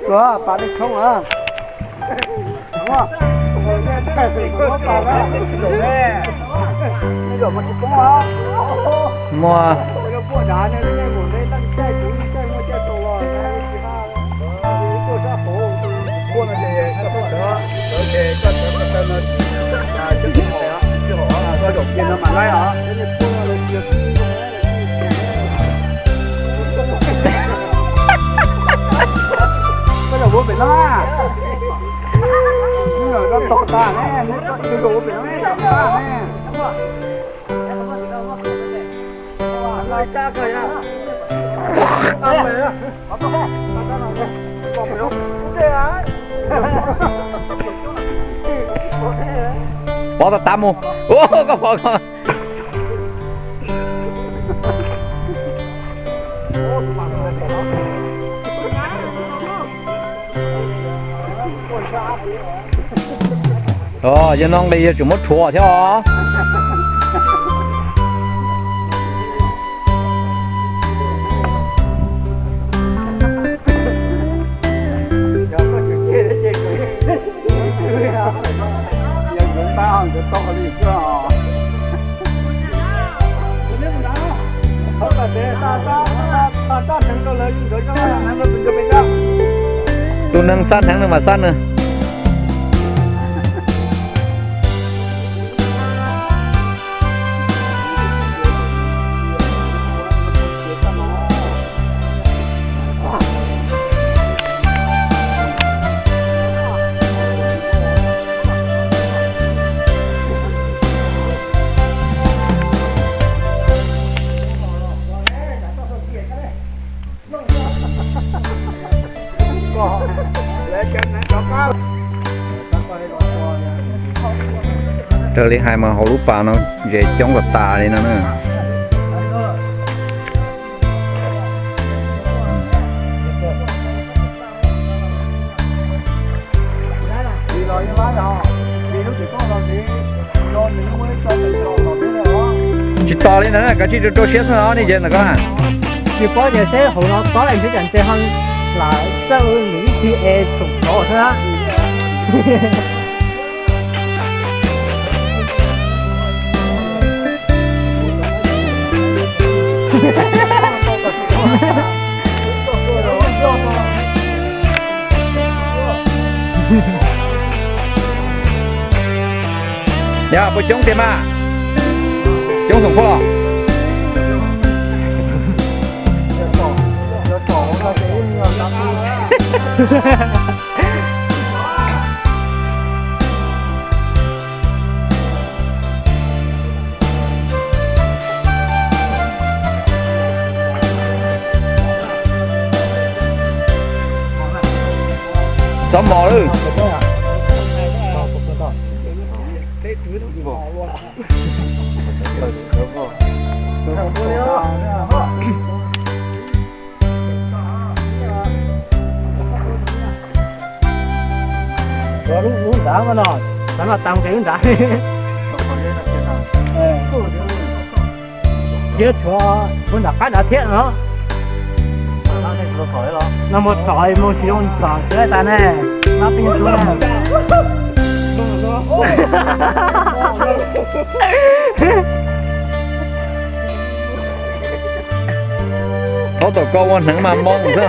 Pas dej tshoob a. Muaj. Pov tas tas mus. Ua koj pov koj. Yog no nqis yog tsum muab rhuav thiab os. Tus neeg xaj hneev nws mam xaj nws. Raws li hais mas hauv lub pas no ntses coob tas tas li no na. Tsis tos li ntawd, kav tsij rau rau siab xwb os nej cov ntawm ko na. Tsis paub tias seb hauv no tob leej twg, tsam ntshe ho lam txawj lwm ib txhis es tsoom tod xwb na. Yog puas coob tiag mas? Coob xoom puab los? Txob mos lawm. Lub nrad no, lub nrad no tas ces lub nrad. Yog tshuav lub nram qab nrad thiab no. No mus tsom mus tsis zoo tsom tsis tas ne. No peb tub. Thaub tom ko ua hneev mas moo xwb.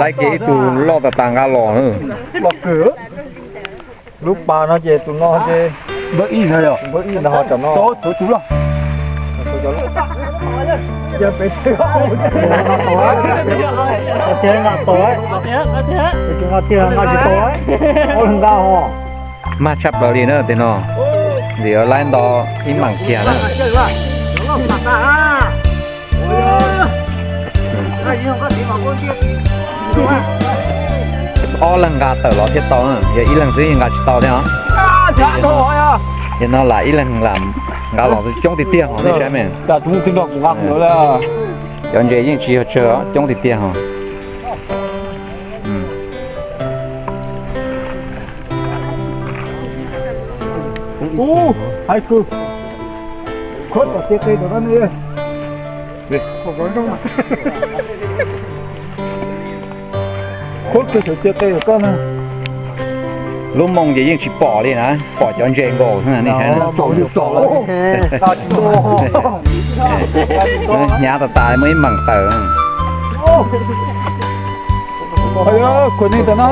Laib kiag ib tug loj tas tas nqa los. Lub pas no ces tus no ces npawb ib ntag yog npawb ib ntag ho tsam no. Tus tus loj. Tiag nqa tau, tiag nqa tsis tau, ob leeg nqa ho. Mag tshaj plaws li na tej no, vim laib nto ib mam kiag na. Ob leeg nqa tawm los thiaj tau na, yog ib leeg xwb yeej nqa tsis tau thiab os. Yog no lam ib leeg lam nqa los xwb coob tiag tiag ho nej saib me. Cov ntses yeej tsis yog tsawg, coob tiag tiag ho. Ub, haib kawg. Khuab tom tiaj qe rau koj ne. Khuab kiag saum tiaj qe rau koj na. Lub moo ces yeej tsis pom li na, pom cov ntses nkaus xwb na. Hnyav tas tas muaj ib meem tawm. Khuam neeg tam no,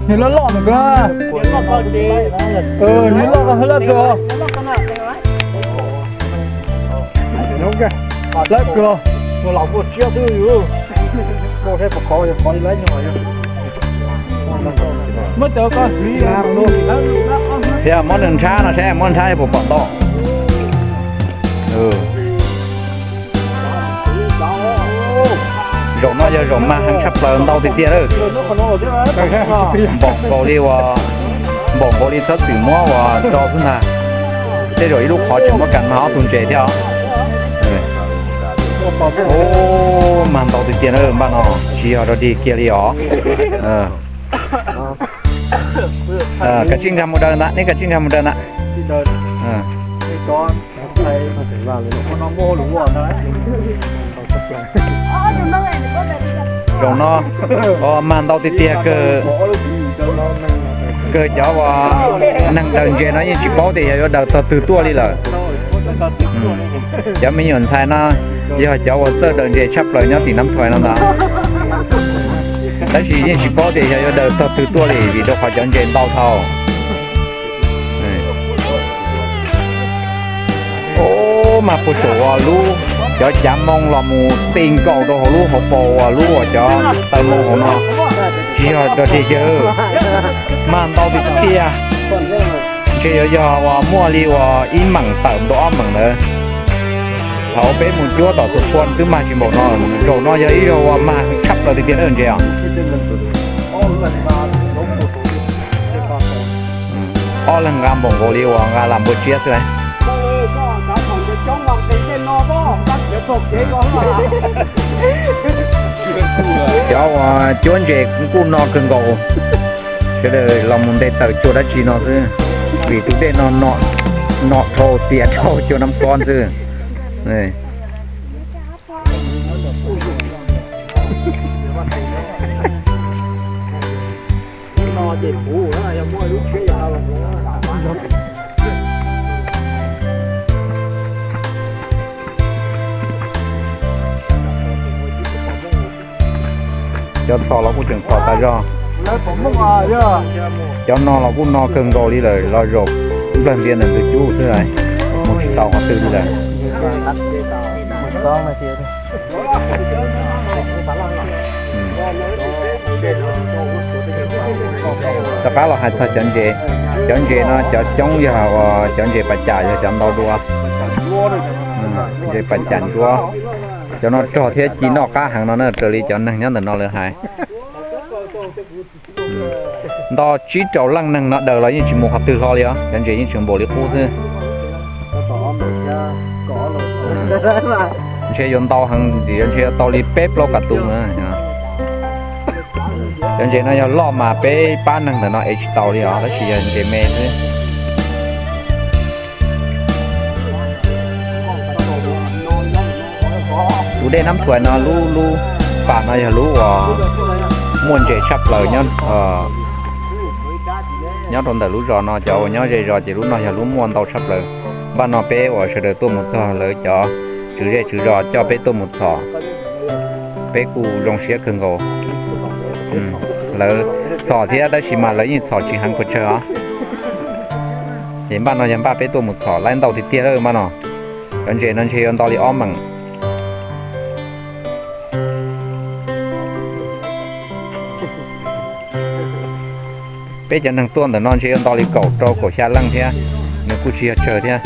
nws loj loj ntawm kawg, nws loj loj kawg. Lawv kawg, muaj tsiab xwb. Muab cov ko hliv thiab muab nws nrhab no saib muab nrhab puas pom ntau. Zaum no yog zaum mag heev tshaj plaws ntau tiag tiag lawm. Npaum nkaus li uas, npaum nkaus li txhob txwm muab uas tso xwb ntag. Tej zaum ib lub qhov tseem muab kas mag ob tug ntses thiab os. Mag ntau tiag tiag na npaj no, tsis yog dog dig kiag li os. Kav tsij nkag mus daws ntag, neb kav tsij nkag mus daws ntag. Zaum no, o, mag ntau tiag tiag kawg, kawg cov uas neeg daws ntses no yeej tsis paub tias yog yuav daws txog twg tuaj li lawm. Cov me nyuam ntxhais no yog cov uas txawj daws ntses tshaj plaws nyob tim Nab Thuais no ntag. Tab sis yeej tsis paub tias yog yuav daws txog twg tuaj li vim rau qhov cov ntses ntau dhau. O, mag puag saum uas lub, cov cav moo los mus ti nkaus rau hauv lub hauv paus uas lub uas cov taw moo hauv no. Tsis yog dog dig kiag, mag ntau tiag tiag. Ntshe yuav yog uas muaj li uas ib meem tawm mus rau ob meem ntawd. Thaum peb mus cuab tom Xus Phuaj twb mag tsis npaum no, zaum no yog ib zaug uas mag tshaj plaws tiag tiag na ntses os. Ob leeg nqa npaum nkaus li uas nqa lam npua tsiab xwb lauj. Cov uas cuab ntses kuj no kawg nkaus, sawv daws los mus nte taws cua dab tsi no xwb, vim tus dej no no dhau tias dhau cua nab kob xwb. Cov txhom los kuj tseem txhom tas zog. Cov no los kuj no kawg nkaus li lawm, los zaum nplawg ntiav ntawm ntug cub xwb, mus tsis tau qhov twg li lawm. Rov qab los hais txog cov ntses. Cov ntses no cov coob yog uas cov ntses pas cam yog cov ntau dua. Ntses pas cam ntsuab. Cov no rog thiab ci noj qab heev no na, raws li cov neeg nyob ntawm no lawv hais. Nto tsib rau leej neeg no daws los yeej tsis mus qhov twg hlo li os, cov ntses yeej tseem npaum li qub xwb. Ntshe yuav ntau heev, ntshe yuav tau li peb plaub kas tus na. Cov ntses no yog loj mas peb pab neeg ntawm no ev tsis tau li os, tab sis yog ntses me xwb. Tus dej Nab Thuais no lub, lub pas no yog lub uas muaj ntses tshaj plaws nyob, nyob rau ntawm lub zos no. Cov uas nyob ze zos ces lub no yog lub muaj ntau tshaj plaws. Npaj no peb uas sawv daws tuaj mus txog, lawv cov tswv zej tswv zos coj peb tuaj mus txhom, peb kuj zoo siab kawg nkaus. Lawv txhom thiab tab sis mas lawv yeej txhom tsis heev pes tsawg os. Ces npaj no yog npaj peb tuaj mus txhom laib ntau tiag tiag lawm npaj no. Cov ntses no ntshe yuav ntau li ob meem. Peb cov neeg tuaj ntawm no ntshe yuav ntau li kaum rau kaum xya leej thiab, nws kuj tsis yog tsawg thiab.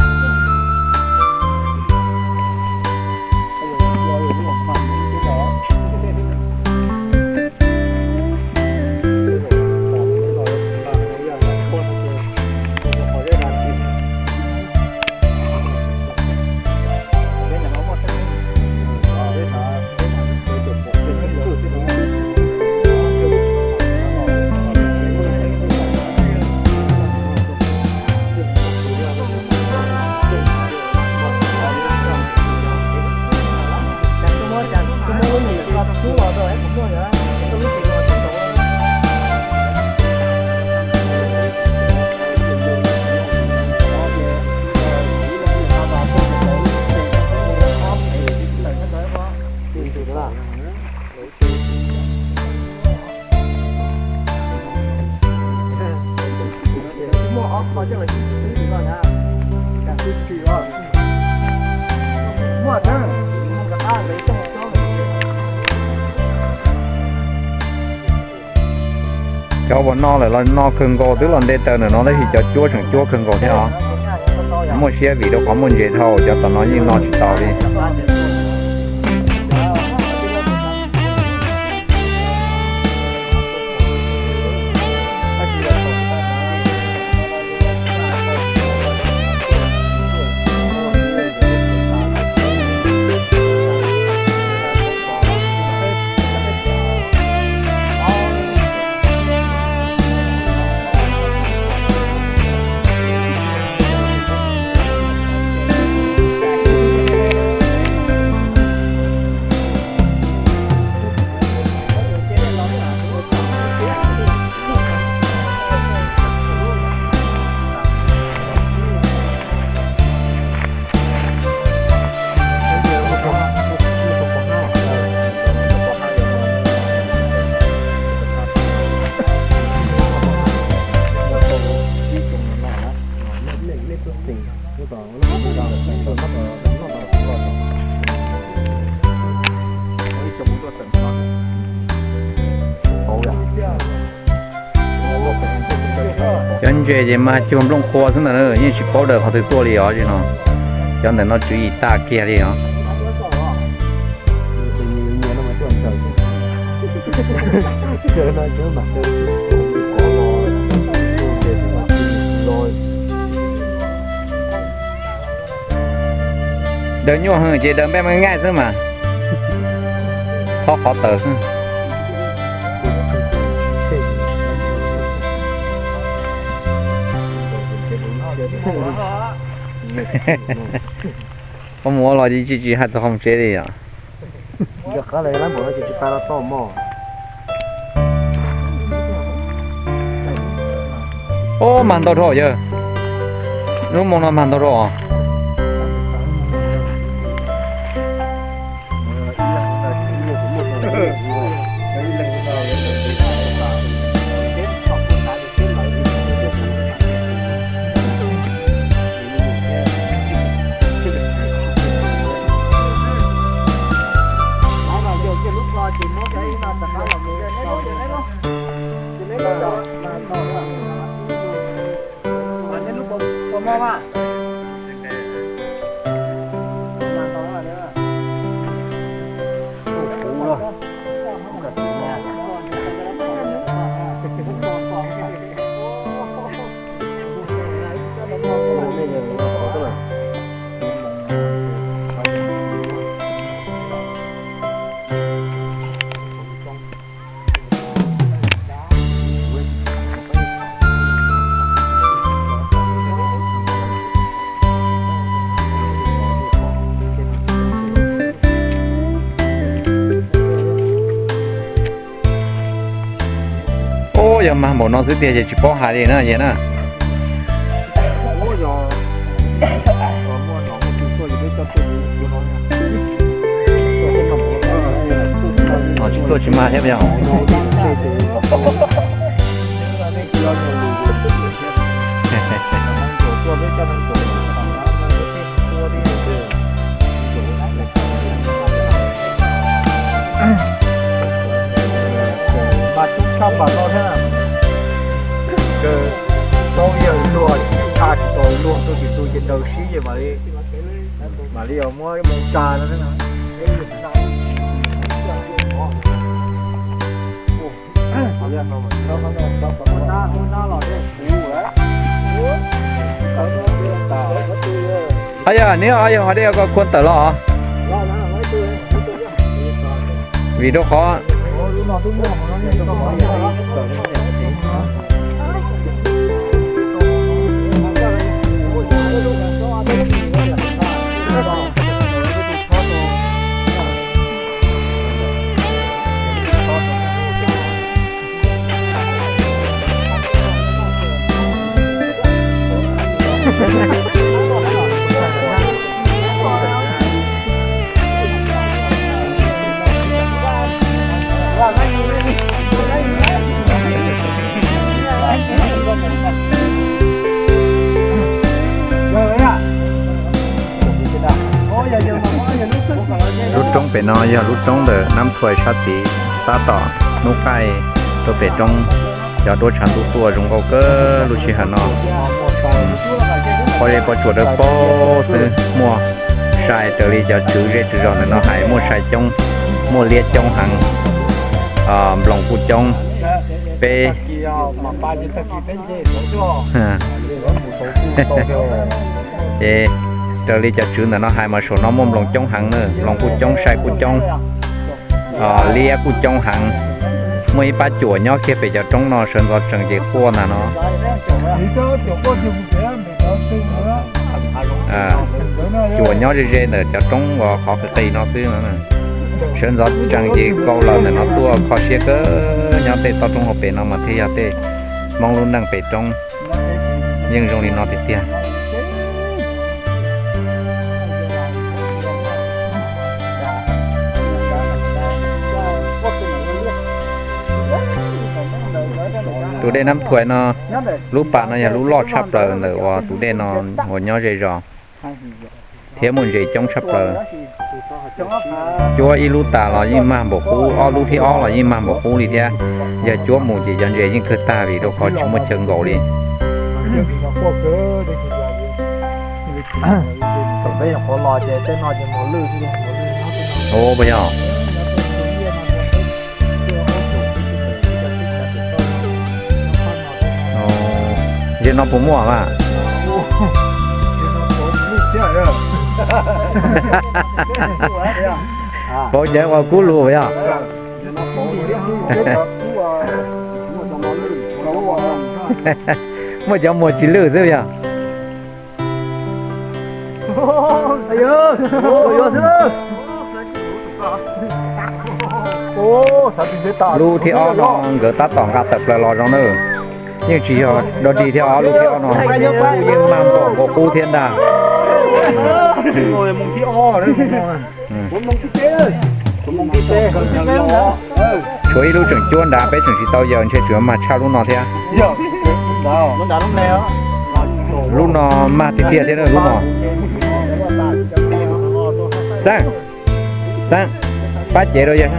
Thaum uas no lawm los no kawg nkaus, twb los nte taws ntawm no tab sis cov cuab tseem cuab kawg nkaus thiab os. Muaj siab vim rau qhov muaj ntses dhau, cov tom no yeej no tsis tau li. Cov ntses ces mas cuag nplooj qhuav xwb ntag, yeej tsis paub daws qhov twg tuaj li os no. Cov ntawm no tswv yim tag kiag li os. Daws nyuaj heev ces daws npej me ngaij xwb mas, thob qhov taws xwb. Koj mus ua los tsis tsis hais tus hauv tsev li os. Ub, mag ntau dhau yawg. Lub moo no mag ntau dhau os. Ub, yog mag npaum no xwb tiag ces tsis paub hais li na yawg na. Tsis tuaj tsis mag thiab yog. Mas tub tshaj npam no thiab. Tau yawg luag tsis tau luag rau tim tus ces daws sib ces mam li, mam li os muab moo tsa no thiab na. Yog neb yog hov dej koj khuab tawm los os. Vim rau qhov Lub roob pem no yog lub roob ntawm Nab Thuais sab tid, tab tom hnub qaij rau pem roob. Cov duab tshav ntuj tuaj zoo nkauj kawg lub sij hawm no. Pob zeb pob tsuas dawb paug xwb, muaj sai raws li cov tswv zej tswv zos ntawm no hais, muaj sai coob, muaj liab coob heev, nploos kuj coob. Peb ces raws li cov tswv ntawm no hais mas saum no muaj nploos coob heev na, nploos kuj coob, sai kuj coob, liab kuj coob heev. Muaj ib pab cuam nyob kiag pem cov roob no, sawv ntxov tsees ces quaj ntag no. Cuam nyob ze ze ntawm cov roob uas qhov qis qis no xwb. Sawv ntxov tsees ces kaus lawm ntawm no tuaj kho siab kawg. Nyob tej toj roob hauv pes no mas thiaj yog tej Hmoob lub neej pem roob, yeej zoo li no tiag tiag. Tus dej Nab Thuais no, lub pas no yog lub loj tshaj plaws ntawm uas tus dej no uas nyob ze zos, thiab muaj ntses coob tshaj plaws. Cuab ib lub tas los yeej mag npaum qub, ob lub thiab ob los yeej mag npaum qub li thiab. Yog cuab mus ces cov ntses yeej kawg tag vim rau qhov tsis muaj chaw nkaum li. Puas yog? Ze no puas muaj mas? Pauv cov ua kub lug yog? Muaj cov muag tsis lwj xwb yog? Lub thib ob no nkawd tab tom nqa tawm plaws los zoo na. Yeej tsis yog dog dig thiab os, lub thib ob no yeej mag npaum nkaus qub thiab ntag. Tshuav ib lub tseem cuab nrad, peb tseem tsis tau yaws, ntshe tseem mag tshaj lub no thiab. Lub no mag tiag tiag thiab lub no. Xeeb, Xeeb, pab cev rau yawg.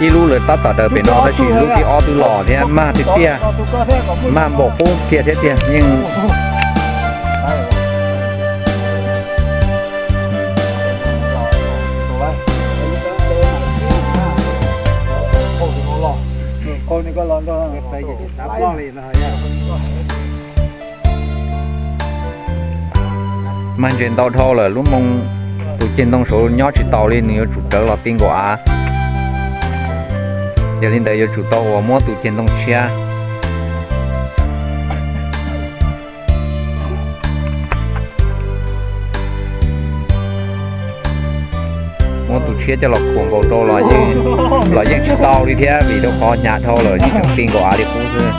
Ib lub lawv tab tom daws pem no tab sis lub thib ob twb los thiab, mag tiag tiag, mag npaum qub kiag thiab tiag yeej. Mag ntses ntau dhau lawm, lub moo tus ceg ntoo saud nyob tsis tau li, nws yuav tsum rawv los ti nkaus av. Yog li ntawd yuav tsum tau uas muab tus ceg ntoo tshiab. Muab tus tshiab coj los khuam nkaus rau los yeej, los yeej tsis tau li thiab vim rau qhov hnyav dhau lawm, yeej tseem ti nkaus av li qub xwb.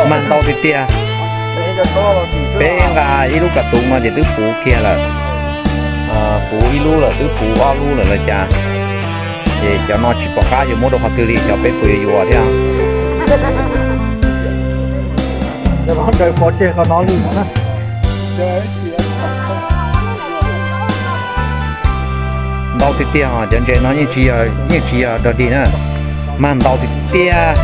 Mag ntau tiag tiag. Peb nqa ib lub kas tus no ces twb puv kiag lawm. Puv ib lub lawm, twb puv ob lub lawm los cas. Ces cov no tsis pom qab yuav muab rau qhov twg li, cov peb puas yuav yuav thiab. Ntau tiag tiag, cov ntses no yeej tsis yog dog dig na, mag ntau tiag tiag.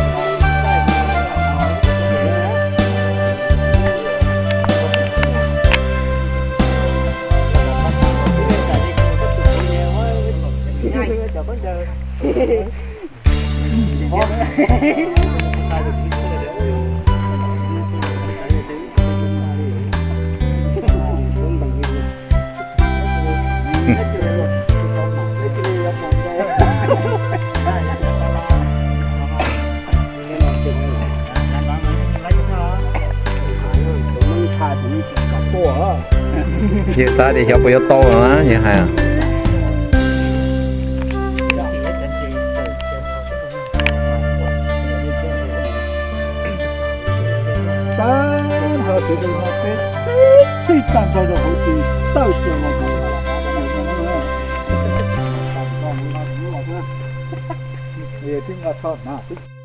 Yawg xav tias xyov puas yuav tau no na, yawg hais. Txiv no peb txij tag nrho rau hauv tsis tawm plaws los mus. Twb nqa tsho hnav twb